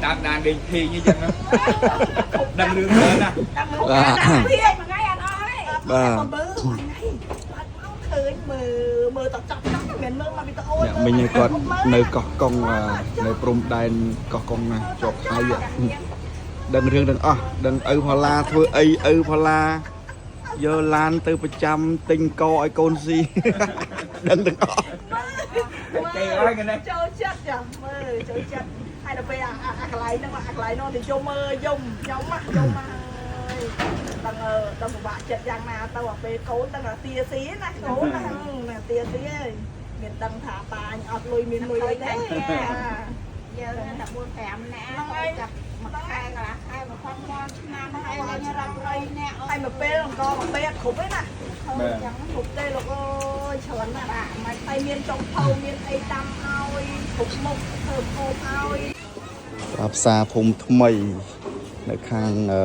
តាមដានលេងភេងអញ្ចឹងដឹងរឿងច្រើនណាស់ ដឹងមក បាទ ទៀតមួយថ្ងៃអត់អស់ទេ បាទ មើលមួយថ្ងៃអត់មកឃើញមើលមើលតចប់ចប់មិនមែនមើលមកវីដេអូ អ្នកមិញគាត់នៅកោះកុងបាទនៅព្រំដែនកោះកុងណាជាប់ថៃហ៎ដឹងរឿងទាំងអស់ដឹងឪផល្លាធ្វើអីឪផល្លាយកឡានទៅប្រចាំទិញកឲ្យកូនស៊ី ដឹងទាំងអស់ គេអើយកណែ ចូលចិត្តចាមើលចូលចិត្តហើយដល់ពេលអាកន្លែងហ្នឹងអាកន្លែងនោះទៅយំមើលយំខ្ញុំយំហើយដឹងដឹងពិបាកចិត្តយ៉ាងណាទៅអាពេលកូនដឹងអាទាស៊ីណាកូនណាទាស៊ីហើយមានដឹងថាតាអញអត់លុយមានលុយអីទេ យើងតែ4 5នាក់ចាប់មួយខែកន្លះខែ1000ពាន់ឆ្នាំហើយលេងរាប់រយនាក់ ហើយមួយពេលអង្គមួយពេលអត់គ្រប់ទេណា បាទ ចឹង គ្រប់ទេលោកអើយច្រើនណាស់បាទមិនហើយមានចុងភៅមានអីដាំឲ្យគ្រប់មុខធ្វើម្ហូបឲ្យ បាទផ្សារភូមិថ្មីនៅខាងអឺ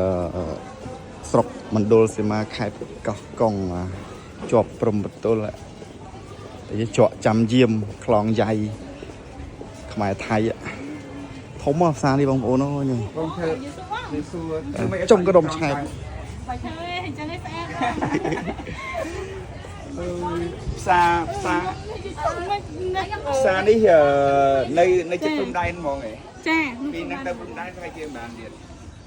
ស្រុកមណ្ឌលសីមាខេត្តកោះកុងបាទជាប់ព្រំប្រទល់ហ่ะតែជាប់ចាំយាមខ្លងយ៉ៃខ្មែរថៃហ่ะធំហ៎ផ្សារនេះបងប្អូនអើយនេះ បងធ្វើសួរ ចុងក៏ដុំឆែក បាយឈើអញ្ចឹងឯងស្អាត ផ្សារផ្សារផ្សារនេះនៅជិតព្រំដែនហ្មងឯង ចា ពីហ្នឹងទៅព្រំដែនប្រហែលជាប្រហែលទៀត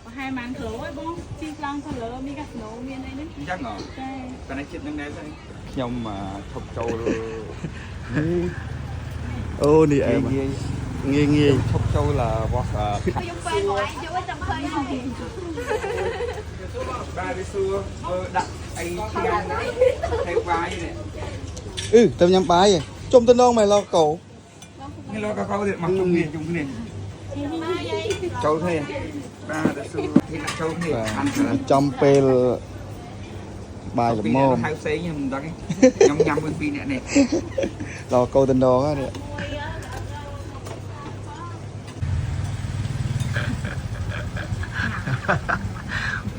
ប្រហែលប៉ុន្មានគីឡូឯងបងជីឡើងទៅលើមានកាស៊ីណូមានអីហ្នឹង អញ្ចឹងហ៎ ចា តែនៅជិតហ្នឹងដែរទៅខ្ញុំឈប់ចូល អូនេះអែម ងាយ ងាយងាយ ឈប់ចូលវោះ ខ្ញុំពេលមកឯងយូរចាំឃើញហើយ បាទវាសួរមើលដាក់អីឆ្ងាញ់ទៅវាយនេះ អឺទៅញ៉ាំបាយឯងជុំទៅនងមកឡកោ នេះលោកកោទៀតមកជុំគ្នាជុំគ្នាចូលគ្នាបាទទៅសួរគេដាក់ចូលគ្នា បាទ អានច្រើន ចំពេលបាយល្មម ហៅផ្សេងខ្ញុំមិនដឹងទេខ្ញុំញ៉ាំមួយពីរនាក់នេះ ឡកោទៅនងហ្នឹង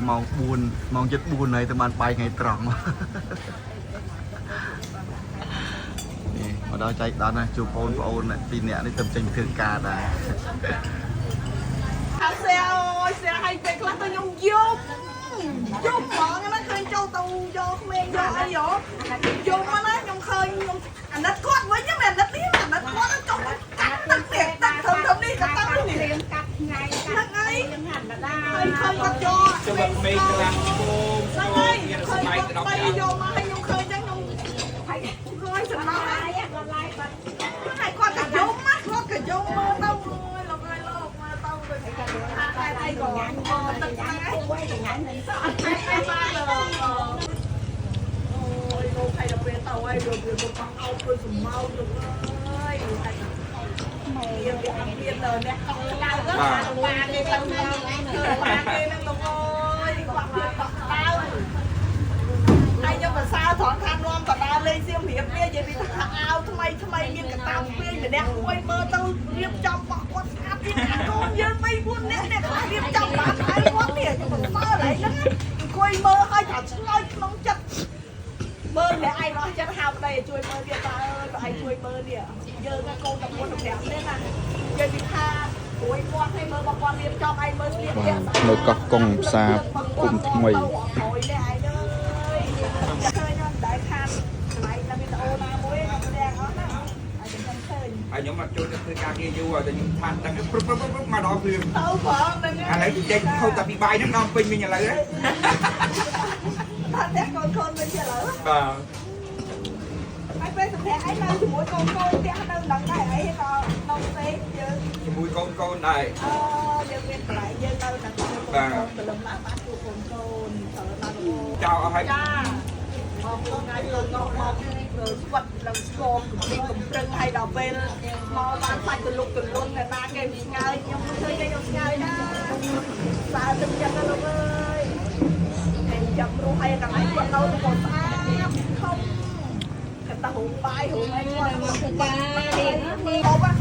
ម៉ោង4ម៉ោង7:04ហើយទៅបានបាយថ្ងៃត្រង់នេះមកដល់ចែកដល់ណាជួបបងប្អូនពីរនាក់នេះទៅចេញពីធ្វើការដែរ អត់សែអូយសែឲ្យពេលខ្លះទៅខ្ញុំយប់យប់ហ្មងណាឃើញចូលទៅយកក្មេងយកអីយោយប់មកណាខ្ញុំឃើញខ្ញុំអាណិតគាត់វិញហ្នឹងអាណិតនេះអាណិតគាត់ចុះកាត់ទឹកនេះទឹកធំធំនេះក៏ទៅនេះ រៀងកាត់ថ្ងៃកាត់ ហ្នឹងហើយ យើងហាត់ដដា ហើយឃើញគាត់យក ចុះបើក្មេងកន្លះឈោម ហ្នឹងហើយ មាន ឃើញ ស្បែក គាត់បី ទៅដល់ឆ្អឹង យកមកឲ្យខ្ញុំឃើញចឹងខ្ញុំហើយហើយសំណោះ ហើយគាត់ឡាយគាត់ ហើយគាត់ក៏យំណាគាត់ក៏យំមើលទៅអូយលោកអើយលោកមើលទៅដូចថាតែអីក៏ទឹកហ្នឹងហើយ គួយកញ្ញានឹងសោះ ហើយបានអូយលោកហើយដល់ពេលទៅហើយវាវាបងអោបដូចសម្ោចលោកអើយហើយមានវាអត់មានដល់អ្នកកង់ក្តៅទៅ បានទេទៅណា បានគេនឹងលោកអើយគាត់ភាពកក់ក្តៅហើយខ្ញុំប្រសើរត្រង់ថានាំបដាលេងសៀមរាបនេះនិយាយពីថាអាវថ្មីថ្មីមានកតាពេញម្នាក់មួយមើលទៅរៀបចំបោះគាត់ស្អាតទៀតអាកូនយើង3 4នាក់អ្នកខ្លះរៀបចំបានហើយគាត់នេះខ្ញុំប្រសើរឡើយហ្នឹងអង្គុយមើលឲ្យថាឆ្លើយក្នុងចិត្តមើលអ្នកឯងរស់ចិត្តហៅប្តីឲ្យជួយមើលទៀតតើអើយបើឯងជួយមើលនេះយើងកូនតែ4 5នាក់ណានិយាយពីថាព្រួយគាត់ឲ្យមើលបើគាត់រៀបចំឯងមើលស្លៀកពាក់ បាទនៅកោះកុងផ្សារភូមិថ្មី អូយនេះឯងអើយឃើញអត់ដែលខានកន្លែងវីដេអូណាមួយខ្ញុំទាំងអស់ណាហើយខ្ញុំឃើញ ហើយខ្ញុំអត់ចូលទៅធ្វើការងារយូរហើយតែខ្ញុំថាដឹងព្រឹបព្រឹបព្រឹបមកដល់ភ្លាម ទៅផងហ្នឹង ឥឡូវចេញខូចតែពីបាយហ្នឹងដល់ពេញវិញឥឡូវ ថាតែកូនកូនវិញឥឡូវ បាទ ហើយពេលសម្រាប់ឯងនៅជាមួយកូនកូនផ្ទះនៅនឹងដែរអីក៏នៅផ្សេងយើង ជាមួយកូនកូនដែរ អឺយើងមានកន្លែងយើងនៅនឹងកូនកូនព្រលឹមឡើងបានជួបកូនកូនត្រូវដល់ ចោលអស់ហើយ ចាមកថ្ងៃលើងក់មកស្វិតឡើងស្គមកំពីកំប្រឹងហើយដល់ពេលមកបានសាច់ទលុកទលុនតែណាគេមិនឆ្ងាយខ្ញុំឃើញខ្ញុំឆ្ងាយណាសើទឹកចិត្តណាលោកអើយហើយចាំរស់ហើយកន្លែងគាត់នៅក៏ស្អាតធំកតហូបបាយហូបអីគាត់មកធ្វើការនេះហូបអើ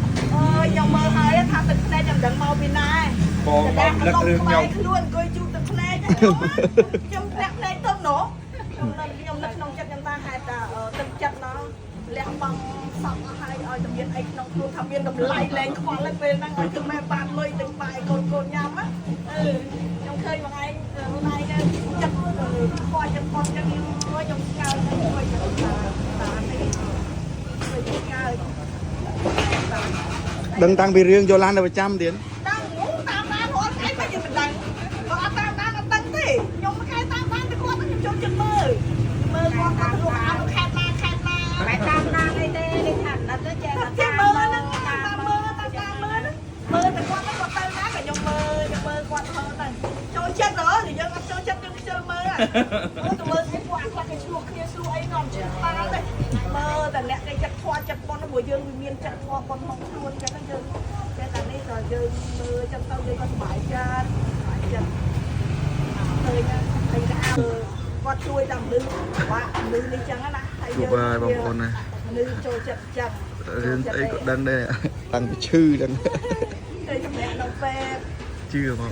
យខ្ញុំមើលហើយថាទឹកភ្នែកខ្ញុំមិនដឹងមកពីណា បងបងលឹករឿងខ្ញុំ ខ្លួនអង្គុយជូតទឹកភ្នែកខ្ញុំធ្លាក់ភ្នែកទៅណោះខ្ញុំខ្ញុំនឹកក្នុងចិត្តខ្ញុំថាហេតុតែទឹកចិត្តណោះលះ បងសក់អស់ហើយឲ្យតែមានអីក្នុងខ្លួនថាមានតម្លៃលែងខ្វល់ហើយពេលហ្នឹងឲ្យគឺម៉ែបានលុយទិញបាយកូនកូនញ៉ាំណាអឺខ្ញុំឃើញបងឯងខ្លួនឯងចិត្តខ្វល់ចិត្តប៉ុនចឹងខ្ញុំស្កើទៅអុយទៅតាតានេះទៅស្កើ ដឹងតាំងពីរឿងយកឡានទៅប្រចាំទៀត ដឹងតាមដានរាល់ថ្ងៃមិនយើងមិនដឹងបើអត់តាមដានអត់ដឹងទេខ្ញុំខែតាមដានទៅគាត់ខ្ញុំចូលចិត្តមើលមើលគាត់គាត់ទៅអានខែណាខែណា តែតាមដានអីទេនេះថាណិតទៅចេះតែ ចេះមើលហ្នឹងតាមមើលតាមតាមមើលហ្នឹងមើលតែគាត់ហ្នឹងគាត់ទៅណាក៏ខ្ញុំមើលខ្ញុំមើលគាត់មើលហ្នឹងចូលចិត្តហ៎យើងអត់ចូលចិត្តយើងខ្ជិលមើលអូទៅមើលគេពួកអាខ្លះគេឆ្លោះគ្នាឆ្លោះអីនាំឈឺក្បាលទេមើលតែអ្នកគេចិត្តធွာចិត្តប៉ុនព្រោះយើងវាមានចិត្តធွာប៉ុនក្នុងខ្លួនចឹងយើងតែតែនេះក៏យើងមើលចឹងទៅយើងក៏សប្បាយចិត្តសប្បាយចិត្តឃើញឃើញក៏គាត់ជួយដល់មនុស្សបាក់មនុស្សនេះចឹងណាហើយ ជួបហើយបងប្អូនណា មនុស្សចូលចិត្តចឹង រឿងអីក៏ដឹងដែរតាំងពីឈឺចឹង ទៅចម្លាក់នៅពេទ្យ ជឿហ្មង